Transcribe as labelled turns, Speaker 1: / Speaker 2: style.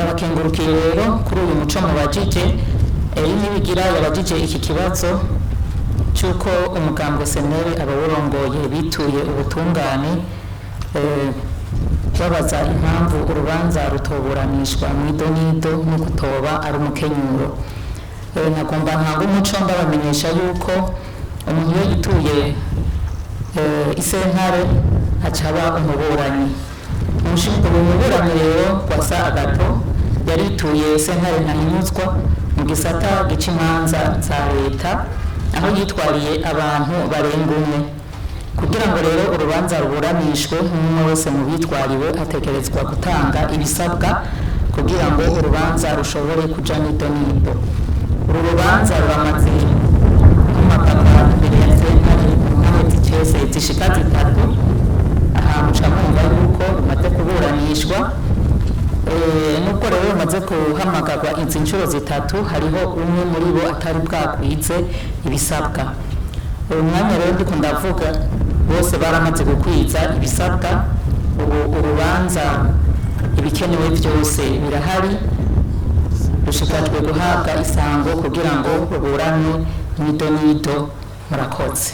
Speaker 1: Ndabakengurukiye rero kuri uyu muco mubajije. Nibigira yabajije iki kibazo cy'uko umugambwe CNL abawurongoye bituye ubutungane, babaza impamvu urubanza rutoburanishwa mu idonido no kutoba ari umukenyuro. Nagomba ntanga umuco, ndabamenyesha yuko umuntu iyo yituye isentare acaba umuburanyi. Umuburanyi rero Rwasa Agathon yarituye sentare ntahinyuzwa mu gisata gica imanza za leta, aho yitwariye abantu barenga umwe. Kugira ngo rero urubanza ruburanishwe, umwe wese mu bitwariwe ategerezwa gutanga ibisabwa kugira ngo urubanza rushobore kuja n'idonido. Uru rubanza ruramaze guhamagarwa imbere ya sentare mu mpande zicese zishika zitatu. Aha muca mwumva yuko rumaze kuburanishwa. Nubwo rero rumaze guhamagarwa izi nshuro zitatu, hariho umwe muri bo atari bwakwize ibisabwa. Uyu mwanya rero ndiko ndavuga, bose baramaze gukwiza ibisabwa. Ubu urubanza ibikenewe byose birahari, rushikajwe guhabwa isango kugira ngo ruburane mw'idonido. Murakoze.